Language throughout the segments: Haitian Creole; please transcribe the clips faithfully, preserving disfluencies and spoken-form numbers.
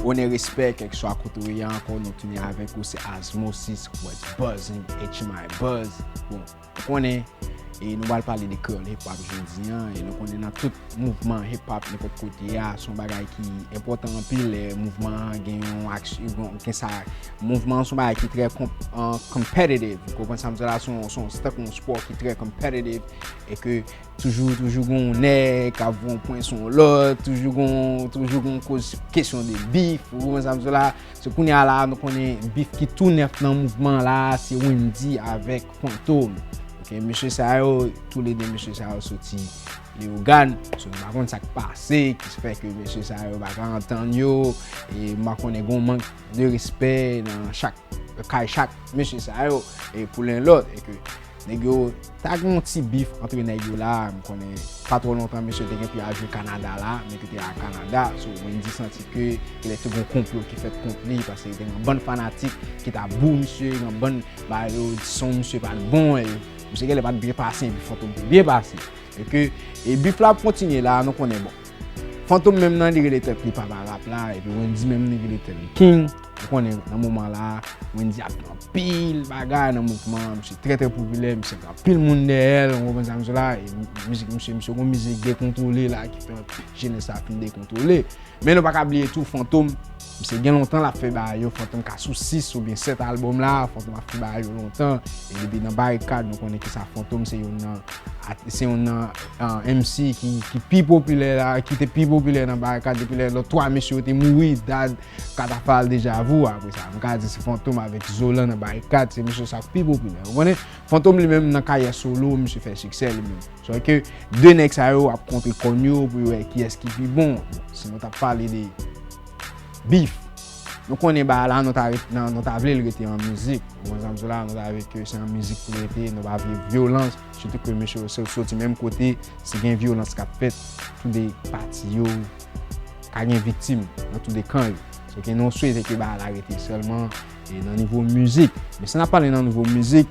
Onè, respè, kèlkeswa kote w ye ankò, nou tounen avèk ou, se Asmosis, what's buzzing, H M I Buzz. Bon, ou konnen, e nou pral pale de kreyòl hip hop jodi a, e nou konnen nan tout mouvman hip hop, nenpòt kote a, se yon bagay ki enpòtan anpil, lè mouvman an gen yon aksyon, gen sa, mouvman an se yon bagay ki trè konp-, an, competitive, ou konprann sa m di la, se yon, se yon, se tankou yon spò ki trè competitive, e ke toujou, toujou gen yon nèg k ap voye yon pwen sou yon lòt, toujou gen, toujou gen yon koz kesyon de bif, ou konprann sa m di la. Se kounye a la, nou konnen bif ki tou nèf nan mouvman la, se Wendyy avèk Fantom. Ok, mesye sa yo, toulede mesye sa yo soti Leyogàn, so nou pa konn sa k pase, ki fè ke mesye sa yo pa ka antann yo, e m pa konnen gen yon mank de respè nan chak kay chak mesye sa yo, e pou len lòt, e ke nèg yo ta gen yon ti bif antre nèg yo la, m konnen pa twò lontan mesye te gen pou y al jwe Kanada la, men ke te al Kanada, so Wendyy santi ke genlè te gen yon konplo ki fèt kont li, paske te gen yon bann fanatik ki t ap bou misye, yon bann ba yo di son misye pa t bon, e misye genlè pa t byen pase, epi Fantom te byen pase. E ke, e bif la ap kontinye la, nou konnen bon. Fantom menm nan li rele tèt li papa rap la, epi Wendyy menm li rele tèt li king. Ou konnen nan moman la, Wendyy ap fè anpil bagay nan mouvman, misye trè trè popilè, misye gen anpil moun dèyè l, ou konprann sa m di la, e mizik misye, misye gon mizik dekontwole la ki fè jenès la fin dekontwole. Men nou pa ka bliye tou Fantom, misye gen lontan l ap fè bagay yo, Fantom ka sou sis oubyen sèt albòm la, Fantom ap fè bagay yo lontan, e depi nan Barikad, nou konnen kisa Fantom se youn nan at-, se youn nan, ah, M C ki, ki pi popilè la, ki te pi popilè nan Barikad depi lè lòt twa mesye yo te mouri, Dad, Katafal, Deja Vu, apre sa, m ka di se Fantom avèk Zolan nan Barikad, se mesye sa k pi popilè. Ou konnen, Fantom li menm nan karyè solo, misye fè siksè li menm. Sòke de nèg sa yo ap kontre kòn yo pou yo wè kiyès ki pi bon. Bon, si nou t ap pale de bif, nou konnen bagay la, nou ta ret-, nan, nou ta vle l rete an mizik. Ou konn sa m di la, nou ta vle ke se an mizik pou l rete, nou pa vle vyolans. Sitou ke mesye yo se soti menm kote, si gen vyolans k ap fèt, tou de pati yo ka gen viktim nan tou de kan yo. Sòke nou swete ke bagay la rete sèlman, e nan nivo mizik. Men si n ap pale nan nivo mizik,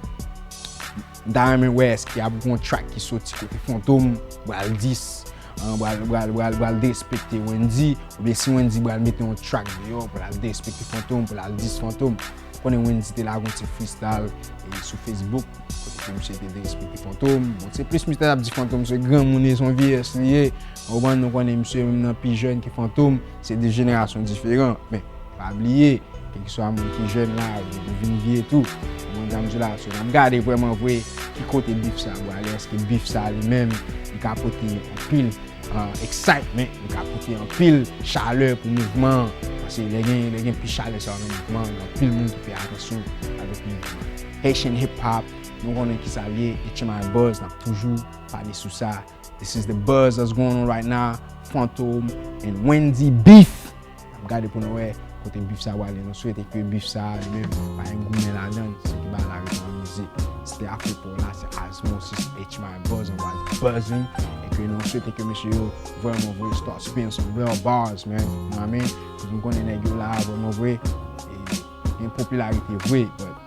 m ta renmen wè èske ap gen yon track ki soti kote Fantom pral dis, ah, pral, pral, pral, pral derespekte Wendyy, oubyen si Wendyy pral mete yon track deyò, pral derespekte Fantom, pral dis Fantom. Konnen Wendyy te lage yon ti freestyle, e, sou Facebook, kote ke misye te derespekte Fantom. Bon, se plis misye t ap di Fantom se granmoun, e se yon vyeyès li ye. Ou konprann, nou konnen misye menm nan pi jèn ke Fantom, se de jenerasyon diferan. Men, pa bliye, kèlkeswa moun ki jèn la, ou vin vye tou. Ou konprann sa m di la, so n ap gade vrèman vre ki kote bif sa pral ale, èske bif sa li menm, li ka pote anpil, ah, excitement, li ka pote anpil chalè pou mouvman an. Paske lè gen, lè gen pi chalè sa yo nan mouvman an, gen anpil moun ki peye atansyon avèk mouvman an. Haitian hip hop, nou konnen kisa l ye, H M I Buzz, n ap toujou pale sou sa. This is the buzz that's going on right now. Fantom and Wendyy beef. N ap gade pou nou wè kote bif sa pral ale. Nou swete ke bif sa li menm pa gen goumen ladan l, se ke bagay la rete an mizik. Se te afè pou la, se Asmosis, H M I Buzz, and what's buzzing. E ke nou swete ke mesye yo vrèman vre start spin some real bars, man. You know what I mean? Paske m konnen nèg yo la vrèman vre, e gen popilarite vre, but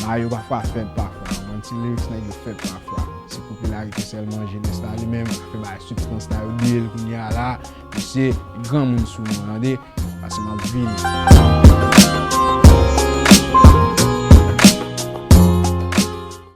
bagay yo pafwa fèb pafwa. Bon, ti lyrics nèg yo fèb pafwa. Se popilarite sèlman, jenès la li menm, fè bagay sibstans la, yo bliye l kounye a la. Mesye, granmoun sou nou, tande. Pase m ap vini.